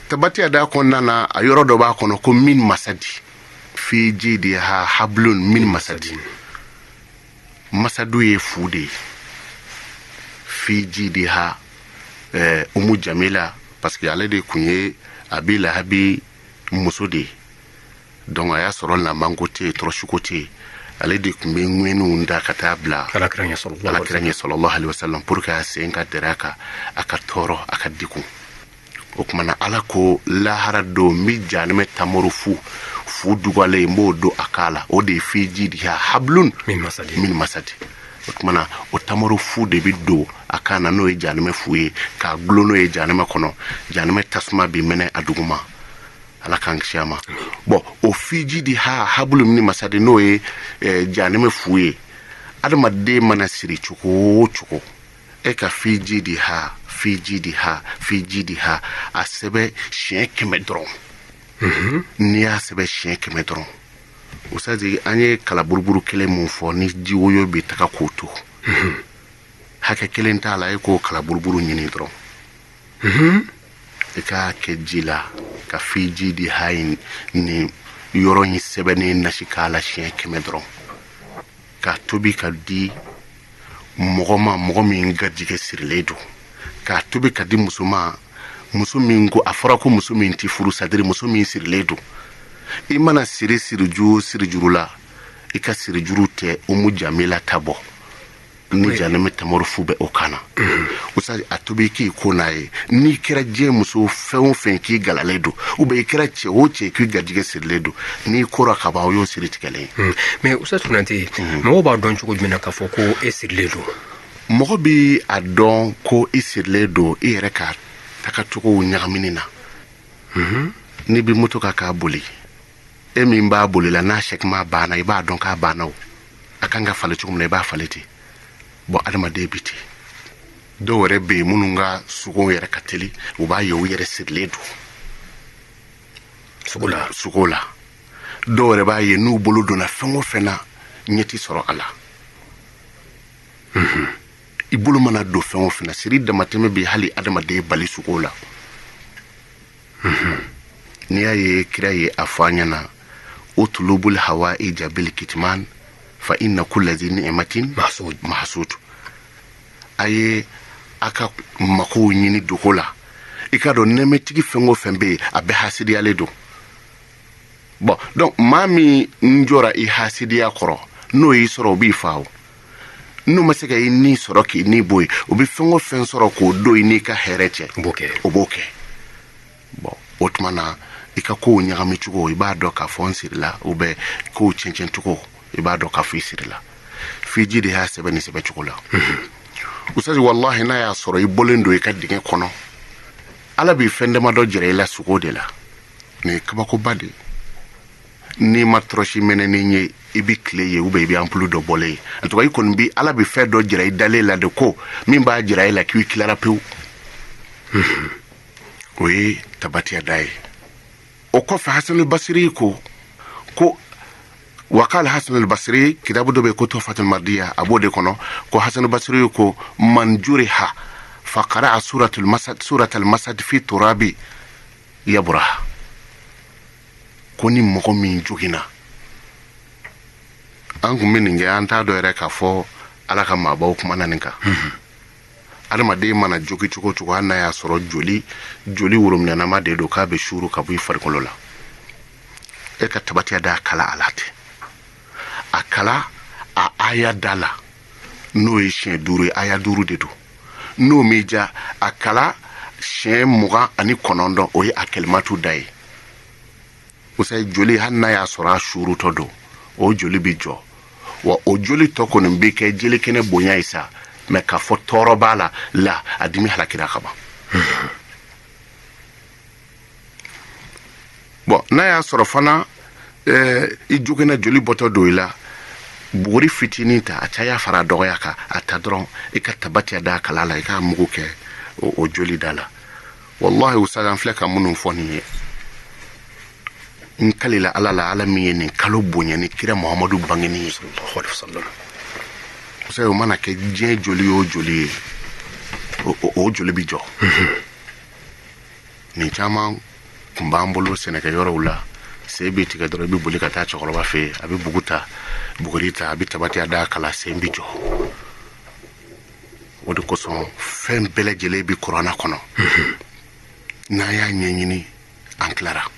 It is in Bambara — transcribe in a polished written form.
Tabati yada kɔnɔna na, a yɔrɔ dɔ b'a kɔnɔ ko min masadi, fi jidiha hablun min masadi. Masadu ye fu de ye. Fi jidiha Umu Jamila, parce que ale de kun ye Abi Lahabi muso de ye. Donc a y'a sɔrɔ lamanko tɛ yen, tɔrɔsiko tɛ yen, ale de tun bɛ ŋɛniw da ka taa bila Alakira ɲɛ sallallahu Alakira ɲɛ sallallahu alaihi wasallam, pour que a sen ka dɛrɛ a kan, a ka tɔɔrɔ, a ka degun. O tuma na, Ala ko lahara don, n bɛ janimɛ tamaro fu dugalen, n b'o don a kan la. O de ye fi jidiha hablun min masadi. Min masadi. O tuma na, o tamaro fu de bɛ don a kan na, n'o ye janimɛ fu ye, k'a gulon n'o ye janimɛ kɔnɔ. Janimɛ tasuma bɛ mɛnɛ a duguma, Ala k'an kisi a ma. Bɔn, o fi jidiha habulu min masadi, n'o ye janimɛ fu ye, adamaden mana siri cogo o cogo, e ka fi jidiha, fi jidiha, fi jidiha, a sɛbɛ siɲɛ 100 dɔrɔn. N'i y'a sɛbɛ siɲɛ 100 dɔrɔn, usazi, an ye kala buruburu kelen mun fɔ, ni jiwoyo bɛ taga k'o to, hakɛ kelen t'a la. E k'o kala buruburu ɲini dɔrɔn, i k'a kɛ ji la ka fi jidiha in ni yɔrɔ in sɛbɛnnen nasi k'a la siɲɛ 100 dɔrɔn, k'a tobi ka di mɔgɔ ma, mɔgɔ min garijɛgɛ sirilen don, k'a tobi ka di muso ma, muso min ko a fɔra ko muso min tɛ furu, sadiri muso min sirilen don. I mana siri siriju o sirijuru la, i ka sirijuru tɛ Umu Jamila ta bɔ ni janimɛ tamaro fu bɛ o kan na. Usa, a tobi k'i ko n'a ye. N'i kɛra diɲɛ muso fɛn o fɛn k'i galalen don, ou bien i kɛra cɛ o cɛ k'i garijɛgɛ sirilen don, n'i kora ka ban, o y'o siri tigɛlen ye. Mais Ustaz Konate, mɔgɔw b'a dɔn cogo jumɛn na k'a fɔ ko e sirilen don? Mɔgɔ bi a dɔn ko i sirilen don i yɛrɛ ka tagacogow ɲagamini na. N'i bi moto kan k'a boli, e min b'a boli la, n'a sɛkima banna, i b'a dɔn k'a banna. O a kan ka falen cogo min na, i b'a falen ten. Bɔn, adamaden bi ten. Dɔw yɛrɛ bɛ yen minnu ka sugo yɛrɛ ka teli, u b'a ye u yɛrɛ sirilen don sugo la. Sugo la. Dɔw yɛrɛ b'a ye n'u bolo donna fɛn o fɛn na, ɲɛ ti sɔrɔ a la. I bolo mana don fɛn o fɛn na, siri damatɛmɛ bɛ hali adamaden bali sugo la. N'i y'a ye kira ye a fɔ an ɲɛna: utlubul hawaija bil kitman fa inna kulla zi ni'matin mahsud. Mahsud. A ye a ka makow ɲini dogo la. I k'a dɔn nɛmɛtigi fɛn o fɛn bɛ yen, a bɛɛ hasidiyalen don. Bon, donc maa min n jɔra i hasidiya kɔrɔ, n'o y'i sɔrɔ, o b'i fa. O n'o ma se ka i ni sɔrɔ k'i ni bɔ yen, o bɛ fɛn o fɛn sɔrɔ k'o don i n'i ka hɛrɛ cɛ, o b'o kɛ. O b'o kɛ. Bon, o tuma na, i ka kow ɲagami cogo, i b'a dɔn k'a fɔ n sirila, ou bien kow cɛncɛn cogo, i b'a dɔn k'a fɔ i sirila. Fiji de y'a sɛbɛn nin sɛbɛn cogo la. Usazi, wallahi, n'a y'a sɔrɔ i bɔlen don i ka dingɛ kɔnɔ, Ala b'i fɛn damadɔ jira i la sugo de la. Nin ye kabakoba de ye. N'i ma tɔrɔsi mɛnɛnen ye, i bɛ tile ye, ou bien i bɛ ampoule dɔ bɔlen ye. En tout cas, i kɔni bi Ala bɛ fɛn dɔ jira i dalen la de, ko min b'a jira e la k'i tilara pewu. O ye tabatiya da ye. O kɔfɛ, Hasanul Basiri ko wakala Hasanul Basiri, kitabu dɔ bɛ yen ko Tuhfatul Mardiya, a b'o de kɔnɔ ko Hasanul Basiri ko: man juriha fa qara'a suratul masad, suratul masad fi turabi yabura. Ko ni mɔgɔ min joginna, an kun bɛ nin kɛ, an t'a dɔn yɛrɛ k'a fɔ Ala ka maabaw kumana nin kan. Adamaden mana jogi cogo cogo, hali n'a y'a sɔrɔ joli worominɛnama de don k'a bɛ suuru ka bɔ i farikolo la, e ka tabatiya da kala a la ten, a kala a aya da la, n'o ye siɲɛ 5 ye, aya 5 de don. N'o m'i ja, a kala siɲɛ 29, o ye a kɛlimatu da ye. O sa joli, hali n'a y'a sɔrɔ a suurutɔ don, o joli bɛ jɔ wa. O joli tɔ kɔni bɛ kɛ jeli kɛnɛ bonya ye sa, mɛ k'a fɔ tɔɔrɔ b'a la la, a dimi halakira ka ban. Bɔn, n'a y'a sɔrɔ fana i joginna, joli bɔtɔ don i la, buguri fitinin ta, a caya fara a dɔgɔya kan, a ta dɔrɔn, i ka tabatiya da a kala la, i k'a mugu kɛ o joli da la. Wallahi ustaz, an filɛ ka minnu fɔ nin ye, n kalila Ala la, Ala min ye nin kalo bonya ni kira Muhamadu bangeni ye sallallahu alaihi wasallam. Ustaz, o mana kɛ diɲɛ joli o joli ye, o joli bi jɔ. Nin caman kun b'an bolo sɛnɛkɛyɔrɔw la. Sen b'i tigɛ dɔrɔn, i bɛ boli ka taa cɛkɔrɔba fɛ yen, a bɛ bugu ta, buguri ta, a bɛ tabatiya da kala, sen bɛ jɔ. O de kosɔn fɛn bɛɛ lajɛlen bɛ kuranna kɔnɔ. N'an y'a ɲɛɲini, an tilara.